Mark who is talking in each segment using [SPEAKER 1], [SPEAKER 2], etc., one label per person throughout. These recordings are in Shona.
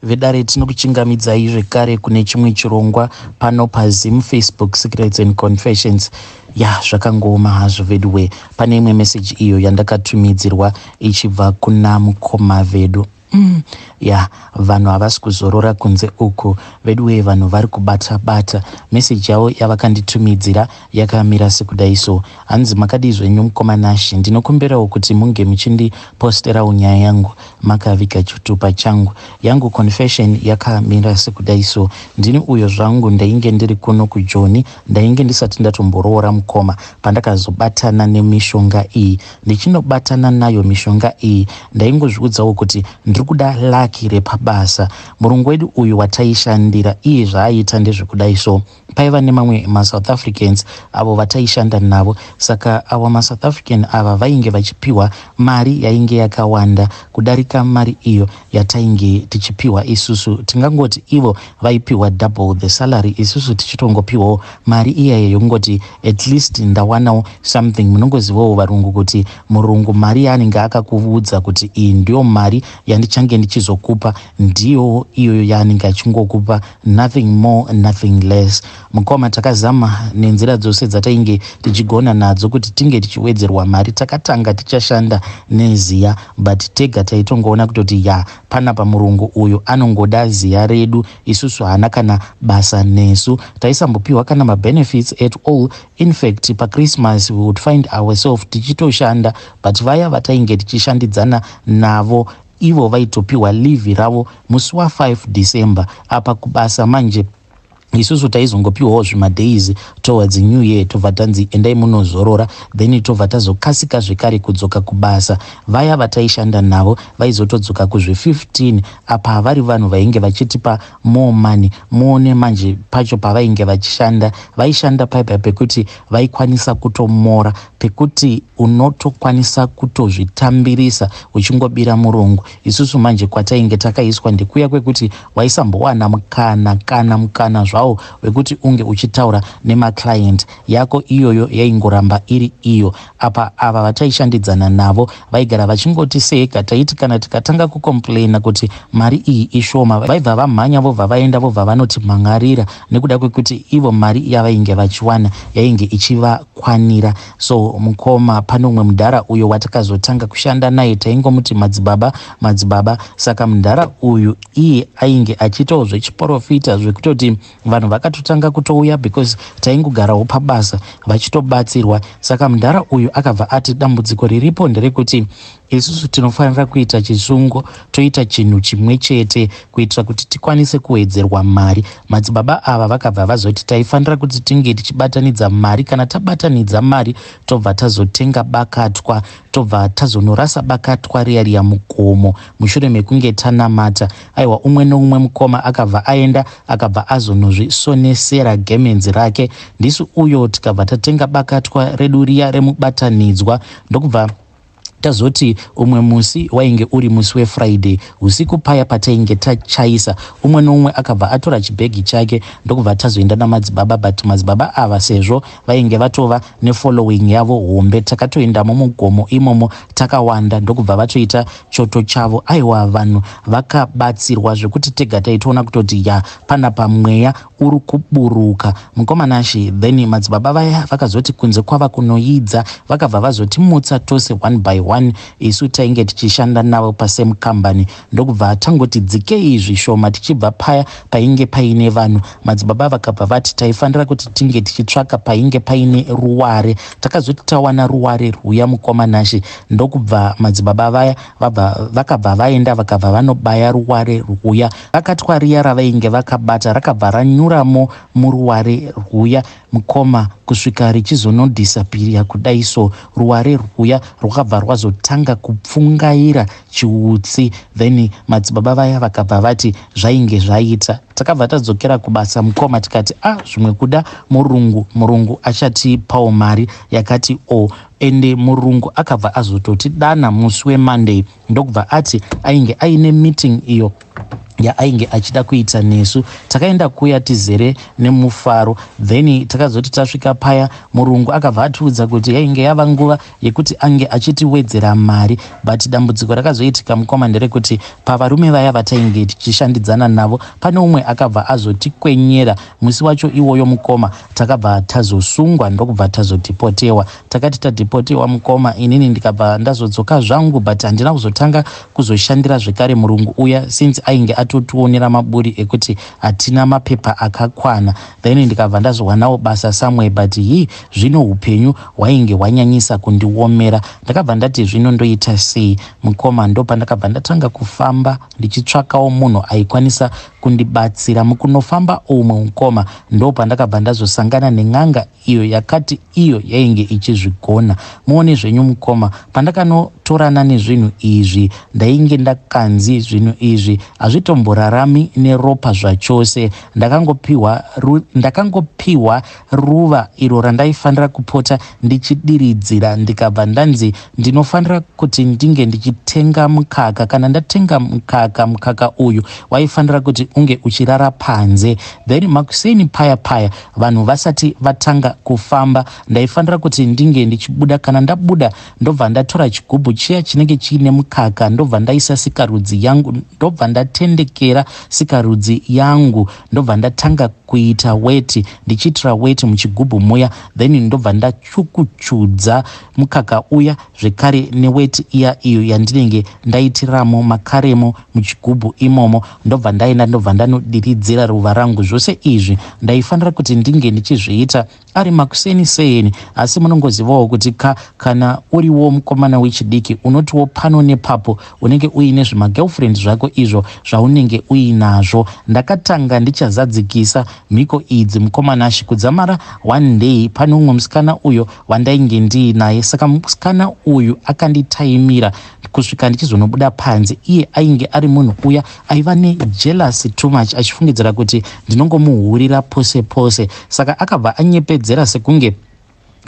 [SPEAKER 1] Vedare, tinokuchingamidzai zvekare kune chimwe chirongwa pano paZim Facebook Secrets and Confessions. Ya, zvakangooma hazvo veduwe. Pane imwe meseji iyo yandakatumidzirwa ichibva kuna mukoma vedu. Ya, vanhu havasi kuzorora kunze uku veduwe, vanhu vari kubata bata. Meseji yavo yavakanditumidzira yakamira sekudai so. Hanzi, "Makadii zvenyu mukoma Nashi? Ndinokumbirawo kuti munge muchindiposterawo nyaya yangu makaviga chitupa changu. Yangu confession yakamira sekudai so. Ndini uyo zvangu ndainge ndiri kuno kuJoni, ndainge ndisati ndatomboroora mukoma pandakazobatana nemishonga iyi. Ndichinobatana nayo mishonga iyi, ndaingozviudzawo kuti ndiri kuda luck repabasa. Murungu wedu uyu wataishandira, iye zvaaita ndezvekudai so. Paiva nemamwe maSouth Africans avo vataishanda navo. Saka avo maSouth African ava vainge vachipiwa mari yainge yakawanda kudarika mari iyo yatainge tichipiwa isusu. Tingangoti ivo vaipiwa double the salary, isusu tichitongopiwawo mari iyayo yokungoti at least ndawanawo something. Munongozivawo varungu kuti murungu mari yaanenge akakuudza kuti iyi ndiyo mari yandichange ndichizokupa, ndiyo iyoyo yaanenge achingokupa, nothing more, nothing less. Mukoma, takazama nenzira dzose dzatainge tichigona nadzo kuti tinge tichiwedzerwa mari. Takatanga tichashanda neziya, but tega taitongoona kutoti ya, panapa murungu uyu anongoda ziya redu isusu, haana kana basa nesu. Taisambopiwa kana mabenefits at all. In fact, paChristmas we would find ourselves tichitoshanda, but vaya vatainge tichishandidzana navo, ivo vaitopiwa leave ravo musi wa5 December. Apa kubasa manje isusu taizongopiwawo zvimadays towards New Year, tobva tanzi endai munozorora, then tobva tazokasika zvekare kudzoka kubasa. Vaya vataishanda navo vaizotodzoka kuzve15. Apa vari vanhu vainge vachitipa more money. Muone manje pacho pavainge vachishanda, vaishanda paipa pekuti vaikwanisa kutomora, pekuti unotokwanisa kutozvitambirisa uchingobira murungu. Isusu manje kwatainge takaiswa ndekuya kwekuti waisambowana mukana, kana mukana zvawo wekuti unge uchitaura nemaclient yako, iyoyo yaingoramba iri iyo. Apa ava vataishandidzana navo vaigara vachingoti seka. Taiti kana tikatanga kucomplaina kuti mari iyi ishoma, vaibva vamhanya, vobva vaenda, vobva vanoti mhan'arira, nekuda kwekuti ivo mari yavainge vachiwana yainge ichivakwanira. So mukoma, pane umwe mudhara uyo watakazotanga kushanda naye, taingomuti madzibaba, madzibaba. Saka mudhara uyu iye ainge achiitawo zvechiprofita, zvekutoti vanhu vakatotanga kutouya because taingogarawo pabasa vachitobatsirwa. Saka mudhara uyu akabva ati dambudziko riripo nderekuti isusu tinofanira kuita chisungo, toita chinhu chimwe chete kuitira kuti tikwanise kuwedzerwa mari. Madzibaba ava vakabva vazoti taifanira kuti tinge tichibatanidza mari. Kana tabatanidza mari, tobva tazotenga bakatwa, tobva tazonorasa bakatwa riya riya mugomo mushure mekunge tanamata. Aiwa, umwe neumwe mukoma akabva aenda, akabva azonozvisonesera gemenzi rake. Ndisu uyo tikabva tatenga bakatwa redu riya remubatanidzwa, ndokubva tazoti umwe musi wainge uri musi weFriday usiku paya patainge tachaisa, umwe neumwe akabva atora chibhegi chake, ndokubva tazoenda namadzibaba. But madzibaba ava, sezvo vainge vatova nefollowing yavo hombe, takatoendamo mugomo imomo takawanda, ndokubva vatoita choto chavo. Aiwa, vanhu vakabatsirwa zvekuti tega taitoona kutoti ya, panapa mweya uri kuburuka, mukoma Nashi. Then madzibaba vaya vakazoti kunze kwava kunoidza, vakabva vazotimutsa tose one by one isu tainge tichishanda navo pasame company, ndokubva tangoti dzikei zvishoma tichibva paya painge paine vanhu. Madzibaba vakabva vati taifanira kuti tinge tichitsvaka painge paine ruware. Takazoti tawana ruware rwuya, mukoma Nashi, ndokubva madzibaba vaya vakabva vaenda, vakabva vanobaya ruware rwuya. Bakatwa riya ravainge vakabata rakabva ranyuramo muruware rwuya, mukoma, kusvika richizonodisappeara kudai so. Ruware rwuya rwakabva rwazotanga kupfungaira chiutsi. Then madzibaba vaya vakabva vati zvainge zvaita. Takabva tadzokera kubasa, mukoma, tikati a ah, zvimwe kuda murungu, murungu achatipawo mari yakati o oh. Ende murungu akabva azototidana musi weMonday, ndokubva ati ainge aine meeting iyo. Yaainge achida kuita nesu. Takaenda kuya tizere nemufaro. Then takazoti tasvika paya, murungu akabva atiudza kuti yainge yava nguva yekuti ange achitiwedzera mari. But dambudziko rakazoitika, mukoma, nderekuti pavarume vaya vatainge tichishandidzana navo, pane umwe akabva azotikwenyera musi wacho iwoyo. Mukoma, takabva tazosungwa, ndokubva tazodhipotewa. Takati tadhipotewa, mukoma, inini ndikabva ndazodzoka zvangu, but handina kuzotanga kuzoshandira zvekare murungu uya, since ainge atotionera maburi ekuti hatina mapepa akakwana. Then ndikabva ndazowanawo basa somewhere, but hi, zvino upenyu hwainge hwanyanyisa kundiomera. Ndakabva ndati, "Zvino ndoita sei, mukoma?" Ndo pandakabva ndatanga kufamba ndichitsvakawo munhu aikwanisa kundibatsira. Mukunofamba umwe, mukoma, ndo pandakabva ndazosangana nen'anga iyo yakati iyo yainge ichizvigona. Muone zvenyu, mukoma, pandakanotorana nezvinhu izvi, ndainge ndakanzi zvinhu izvi hazvitomborarami neropa zvachose. Ndakangopiwa ruva iro randaifanira kupota ndichidiridzira. Ndikabva ndanzi ndinofanira kuti ndinge ndichitenga mukaka. Kana ndatenga mukaka, mukaka uyu waifanira kuti unge uchirara panze. Then makuseni paya paya, vanhu vasati vatanga kufamba, ndaifanira kuti ndinge ndichibuda. Kana ndabuda, ndobva ndatora chigubhu chiya chinenge chiine mukaka, ndobva ndaisa sikarudzi yangu, ndobva ndatendekera sikarudzi yangu, ndobva ndatanga kuita weti, ndichiitira weti muchigubhu muya. Then ndobva ndachukuchudza mukaka uya zvekare neweti iya iyo yandinenge ndaitiramo makaremo muchigubhu imomo. Ndobva ndaenda, ndobva ndanodiridzira ruva rangu. Zvose izvi ndaifanira kuti ndinge ndichizviita ari makuseni seni. Asi munongozivawo kuti kana uriwo mukomana wechidiki, unotiwo pano nepapo unenge uine zvimagirlfriend zvako izvo zvaunenge uinazvo. Ndakatanga ndichazadzikisa mhiko idzi, mukomana, kudzamara one day pane umwe musikana uyo wandainge ndiinaye. Saka musikana uyu akanditaimira kusvika ndichizonobuda panze. Iye ainge ari munhu uya aiva nejealousy too much, achifungidzira kuti ndinongomuhurira pose pose. Saka akabva anyepedzera sekunge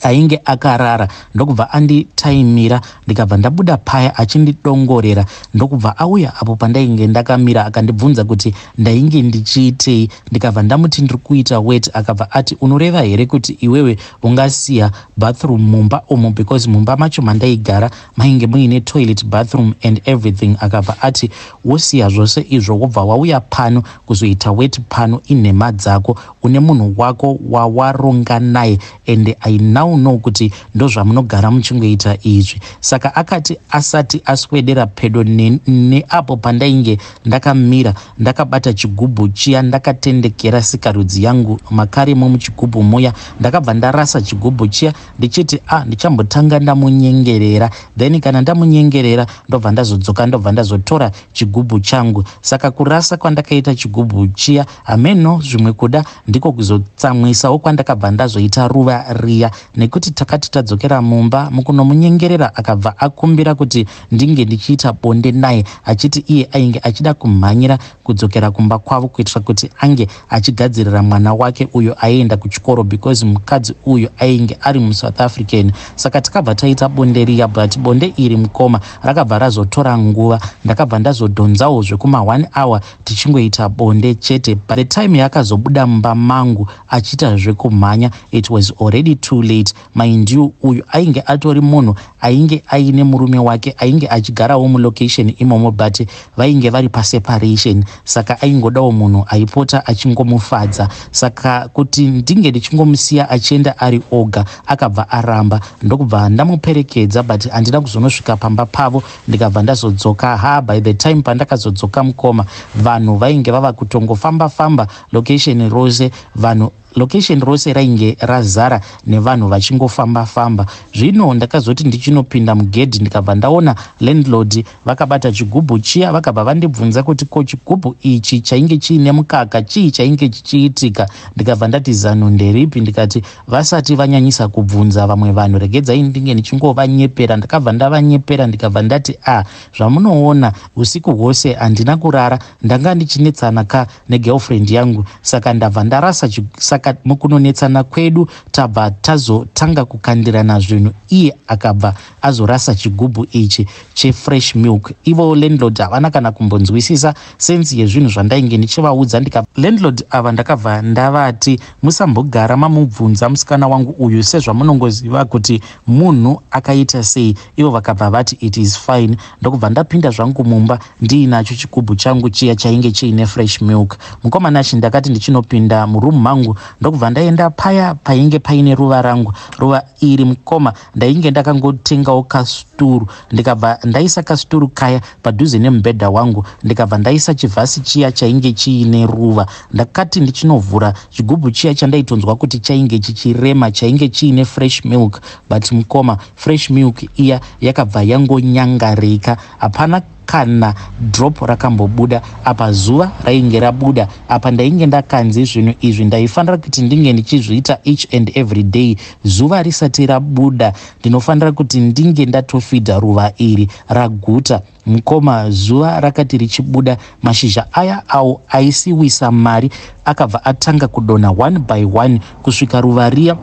[SPEAKER 1] ainge akarara, ndokubva anditaimira. Ndikabva ndabuda paya achindidongorera, ndokubva auya apo pandainge ndakamira, akandibvunza kuti ndainge ndichiitei. Ndikabva ndamuti ndiri kuita wet. Akabva ati, "Unoreva here kuti iwewe ungasiya bathroom mumba umo?" Because mumba macho mandaigara mainge muine toilet, bathroom and everything. Akabva ati, "Wosiya zvose izvo, wobva wauya pano kuzoita wet pano? Inhema dzako. Une munhu wako wawaronga naye, and I now know kuti ndozvamunogara muchingoita izvi." Saka akati asati aswedera pedo neapo pandainge ndakamira ndakabata chigubhu chiya, ndakatendekera sikarudzi yangu makaremo muchigubhu muya, ndakabva ndarasa chigubhu chiya ndichiti, "A ah, ndichambotanga ndamunyengerera, then kana ndamunyengerera, ndobva ndazodzoka, ndobva ndazotora chigubhu changu." Saka kurasa kwandakaita chigubhu chiya, hameno zvimwe kuda ndiko kuzotsamwisawo kwandakabva ndazoita ruva riya, nekuti takati tadzokera mumba, mukunomunyengerera akabva akumbira kuti ndinge ndichiita bonde naye, achiti iye ainge achida kumhanyira kudzokera kumba kwavo kuitira kuti ange achigadzirira mwana wake uyo aienda kuchikoro, because mukadzi uyu ainge ari muSouth African. Saka takabva taita bonde riya, but bonde iri, mukoma, rakabva razotora nguva. Ndakabva ndazodhonzawo zvekuma 1 hour tichingoita bonde chete. By the time yakazobuda mumba mangu achiita zvekumhanya, it was already too late. Mind you, uyu ainge atori munhu ainge aine murume wake, ainge achigarawo mulocation imomo, but vainge vari paseparation. Saka aingodawo munhu aipota achingomufadza. Saka kuti ndinge ndichingomusiya achienda ari oga, akabva aramba, ndokubva ndamuperekedza, but handina kuzonosvika pamba pavo. Ndikabva ndazodzoka. Ha, by the time pandakazodzoka, mukoma, vanhu vainge vava kutongofamba famba location rose. Vanhu, location rose rainge razara nevanhu vachingofamba famba. Zvino ndakazoti ndichinopinda mugedhi, ndikabva ndaona landlord vakabata chigubhu chiya. Vakabva vandibvunza kuti, "Ko chigubhu ichi chainge chiine mukaka, chii chainge chichiitika?" Ndikabva ndati, "Zano nderipi?" Ndikati, "Vasati vanyanyisa kubvunza vamwe vanhu, regedzai ndinge ndichingovanyepera." Ndakabva ndavanyepera, ndikabva ndati, "A ah, zvamunoona, usiku hwose handina kurara, ndanga ndichinetsana ka negirlfriend yangu. Saka ndabva ndarasa, saka Mukunonetsana kwedu tabva tazotanga kukandirana zvinhu, iye akabva azorasa chigubhu ichi chefresh milk. Ivo landlord havana kana kumbonzwisisa sense yezvinhu zvandainge ndichivaudza. Landlord ava ndakabva ndavati, "Musambogara mamubvunza musikana wangu uyu, sezvamunongoziva kuti munhu akaita sei." Ivo vakabva vati, "It is fine." Ndokubva ndapinda zvangu mumba ndiinacho chigubhu changu chiya chainge chiine fresh milk. Mukomanachi, ndakati ndichinopinda muroom mangu, ndokubva ndaenda paya painge paine ruva rangu. Ruva iri, mukoma, ndainge ndakangotengawo kasturu, ndikabva ndaisa kasturu kaya padhuze nemubhedha wangu, ndikabva ndaisa chivhasi chiya chainge chiine ruva. Ndakati ndichinovhura chigubhu chiya chandaitonzwa kuti chainge chichirema, chainge chiine fresh milk, but mukoma, fresh milk iya yakabva yangonyangarika, hapana kana drop rakambobuda. Apa zuva rainge rabuda. Apa ndainge ndakanzi zvinhu izvi ndaifanira kuti ndinge ndichizviita each and every day. Zuva risati rabuda, ndinofanira kuti ndinge ndatofidha ruva iri raguta. Mukoma, zuva rakati richibuda, mashizha aya awo aisiwisa mari akabva atanga kudonha one by one kusvika ruva riya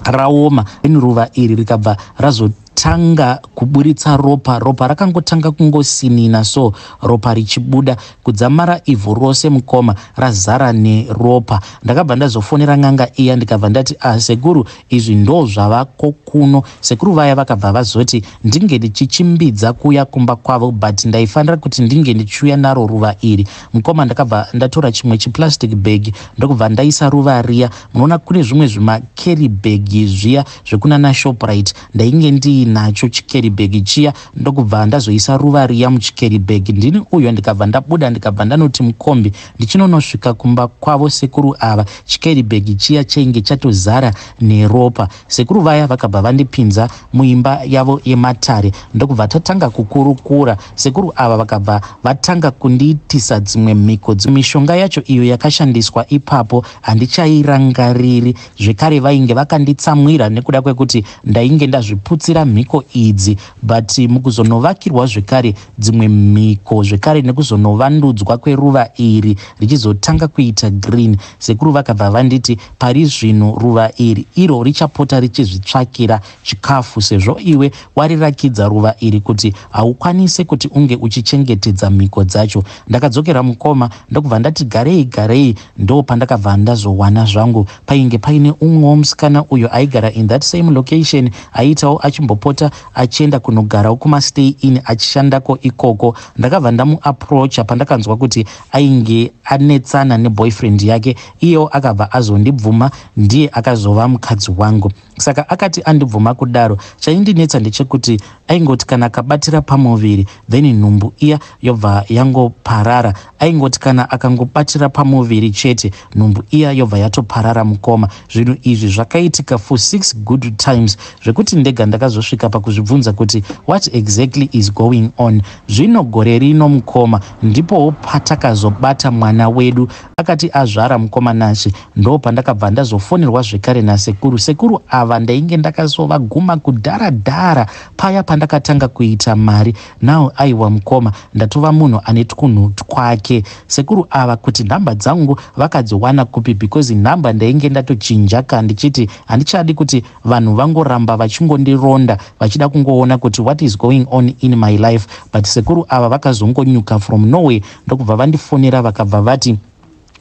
[SPEAKER 1] raoma. Then ruva iri rikabva razotanga kuburitsa ropa. Ropa rakangotanga kungosinina, so ropa richibuda kudzamara ivhu rose, mukoma, razara neropa. Ndakabva ndazofonera n'anga iya, ndikabva ndati, "Ah, sekuru, izvi ndo zvavako kuno." Sekuru vaya vakabva vazoti ndinge ndichichimbidza kuya kumba kwavo, but ndaifanira kuti ndinge ndichiuya naro ruva iri. Mukoma, ndakabva ndatora chimwe chiplastic bag, ndokubva ndaisa ruva riya. Munoona kune zvimwe zvimacarry bag zviya zvekunana Shoprite, ndainge ndiinacho chicarry bag chiya, ndokubva ndazoisa ruva riya muchicarry bag. Ndini uyo, ndikabva ndabuda, ndikabva ndanoti mukombi. Ndichinonosvika kumba kwavo sekuru ava, chicarry bag chiya chainge chatozara neropa. Sekuru vaya vakabva vandipinza muimba yavo yematare, ndokubva tatanga kukurukura. Sekuru ava vakabva vatanga kundiitisa dzimwe mhiko. Mishonga yacho iyo yakashandiswa ipapo handichairangariri. Zvekare vainge vakanditsamwira nekuda kwekuti ndainge ndazviputsira mhiko idzi, but mukuzonovakirwa zvekare dzimwe mhiko zvekare nekuzonovandudzwa kweruva iri richizotanga kuita green, sekuru vakabva vanditi, "Pari zvino ruva iri iro richapota richizvitsvakira chikafu, sezvo iwe warirakidza ruva iri kuti haukwanisi kuti unge uchichengetedza mhiko dzacho." Ndakadzokera, mukoma, ndokubva ndati garei garei. Ndo pandakabva ndazowana zvangu painge paine umwewo musikana uyo aigara in that same location, aiitawo achimbopota achienda kunogarawo kumastay in, achishandako ikoko. Ndakabva ndamuapproacha pandakanzwa kuti ainge anetsana neboyfriend yake. Iyewo akabva azondibvuma, ndiye akazova mukadzi wangu. Saka akati andibvuma kudaro, chaindinetsa ndechekuti aingoti kana akabatira pamuviri, then nhumbu iya yobva yangoparara. Aingoti kana akangobatira pamuviri chete, nhumbu iya yobva yatoparara. Mukoma, zvinhu izvi zvakaitika for 6 good times, zvekuti ndega ndakazosvika pakuzvibvunza kuti what exactly is going on. Zvino gore rino, mukoma, ndipowo patakazobata mwana wedu. Akati azvara, mukoma Nashe, ndo pandakabva ndazofonerwa zvekare nasekuru. Sekuru ava ndainge ndakazovaguma kudhara dhara paya pandakatanga kuita mari. Now, aiwa mukoma, ndatova munhu ane twunhu twake. Sekuru ava kuti nhamba dzangu vakadziwana kupi? Because nhamba ndainge ndatochinja ka, ndichiti handichadi kuti vanhu vangoramba vachingondironda vachida kungoona kuti what is going on in my life. But sekuru ava vakazongonyuka from nowhere, ndokubva vandifonera, vakabva vati,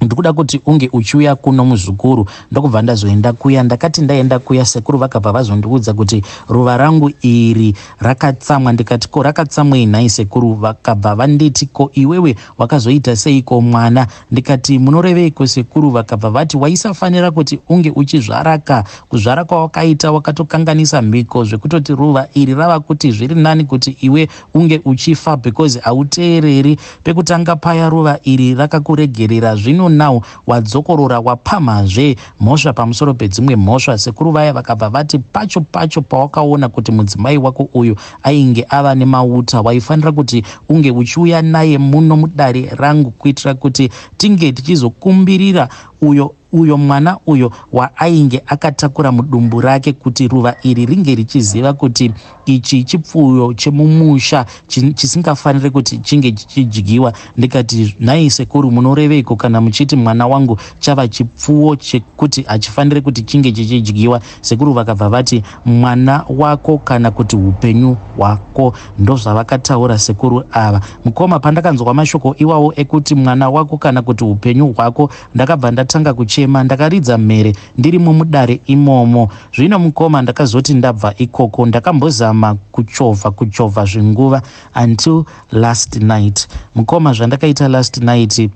[SPEAKER 1] "Ndikuda kuti unge uchiuya kuno, muzukuru." Ndokubva ndazoenda kuya. Ndakati ndaenda kuya, sekuru vakabva vazondiudza kuti ruva rangu iri rakatsamwa. Ndikati, "Ko rakatsamwei nhai sekuru?" Vakabva vanditi, "Ko iwewe wakazoita seiko mwana?" Ndikati, "Munoreveiko sekuru?" Vakabva vati, "Waisafanira kuti unge uchizvaraka. Kuzvara kwawakaita wakatokanganisa mhiko, zvekutoti ruva iri rava kuti zviri nani kuti iwe unge uchifa, because hauteereri. Pekutanga paya ruva iri rakakuregerera, zvino now wadzokorora, wapamhazve mhosva pamusoro pedzimwe mhosva." Sekuru vaya vakabva vati, "Pacho pacho pawakaona kuti mudzimai wako uyu ainge ava nemauta, waifanira kuti unge uchiuya naye muno mudare rangu, kuitira kuti tinge tichizokumbirira uyo Uyo mwana uyo waainge akatakura mudumbu rake, kuti ruva iri ringe richiziva kuti ichi chipfuyo chemumusha chisingafaniri kuti chinge chichidyiwa. Ndikati, "Nhai sekuru, munoreveiko kana muchiti mwana wangu chava chipfuwo chekuti hachifaniri kuti chinge chichidyiwa?" Sekuru vakabva vati, "Mwana wako kana kuti upenyu hwako." Ndozvavakataura sekuru ava, mukoma. Pandakanzwa mashoko iwawo ekuti mwana wako kana kuti upenyu hwako, ndakabva ndatanga kuchema, ndakaridza mhere ndirimo mudare imomo. Zvino mukoma, ndakazoti ndabva ikoko, ndakambozama kuchovha kuchovha zvinguva until last night. Mukoma, zvandakaita last night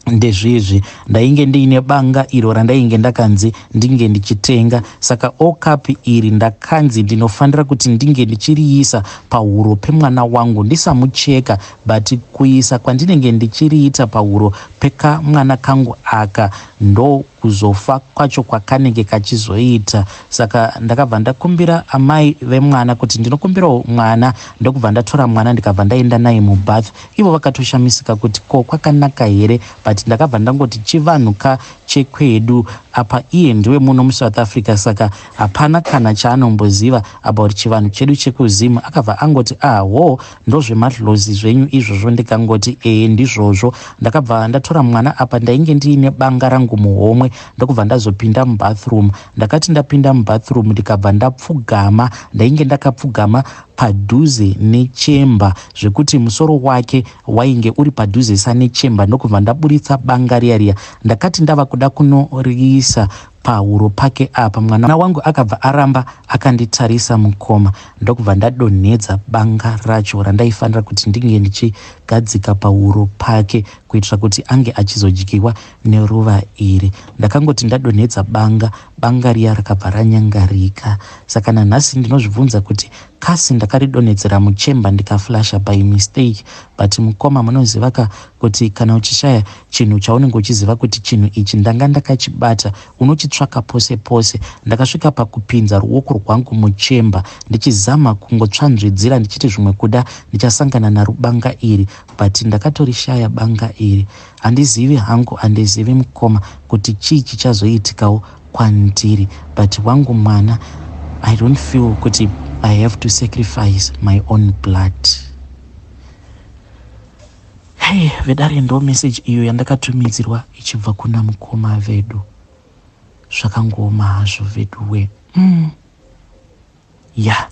[SPEAKER 1] ndezvizvi: ndainge ndiine banga iro randainge ndakanzi ndinge ndichitenga. Saka okapi iri ndakanzi ndinofanira kuti ndinge ndichiriisa pahuro pemwana wangu, ndisamucheka, but kuisa kwandinenge ndichiriita pahuro pekamwana kangu aka, ndo kuzofa kwacho kwakanenge kachizoita. Saka ndakabva ndakumbira amai vemwana kuti ndinokumbirawo mwana, ndokubva ndatora mwana, ndikabva ndaenda naye mubath. Ivo vakatoshamisika kuti ko kwakanaka here, but ndakabva ndangoti chivanhu ka chekwedu. Apa iye ndiwe muno muSouth Africa, saka hapana kana chaanomboziva about chivanhu chedu chekuZimu. Akabva angoti, "Aho, ndozvemadhlozi zvenyu izvozvo." Ndikangoti, "Ee, ndizvozvo." Ndakabva ndatora mwana, apa ndainge ndiine banga rangu muhomwe, ndokubva ndazopinda mubathroom. Ndakati ndapinda mubathroom, ndikabva ndapfugama. Ndainge ndakapfugama padhuze nechemba, zvekuti musoro wake wainge uri padhuzesa nechemba, ndokubva ndaburitsa banga riya riya. Ndakati ndava kuda kunoriisa pahuro pake apa, mwana wangu akabva aramba akanditarisa, mukoma, ndokubva ndadonhedza banga racho randaifanira kuti ndinge ndichigadzika pahuro pake kuitira kuti ange achizodyiwa neruva iri. Ndakangoti ndadonhedza banga, banga riya rakabva ranyangarika. Saka nanhasi ndinozvibvunza kuti kasi ndakaridonhedzera muchemba ndikaflasha by mistake. But mukoma, munoziva ka kuti kana uchishaya chinhu chaunenge uchiziva kuti chinhu ichi ndanga ndakachibata, unochitsvaka pose pose. Ndakasvika pakupinza ruoko rwangu muchemba ndichizama kungotsvanzvidzira, ndichiti zvimwe kuda ndichasangana narubanga iri, but ndakatorishaya banga iri. Handizivi hangu, handizivi mukoma, kuti chii chichazoitikawo kwandiri, but wangu mwana, I don't feel kuti I have to sacrifice my own blood. Hei vedare, ndo message iyo yandakatumidzirwa ichibva kuna mukoma vedu. Zvakangooma hazvo veduwe. Ya yeah.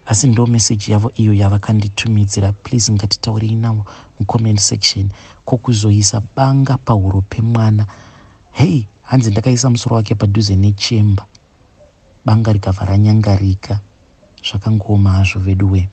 [SPEAKER 1] Asi ndo message yavo iyo yavakanditumidzira. Please, ngatitaurei navo mucomment section. Kokuzoisa banga pahuro pemwana? Hei, hanzi ndakaisa musoro wake padhuze nechemba, banga rikabva ranyangarika. Zvakangooma hazvo veduwe.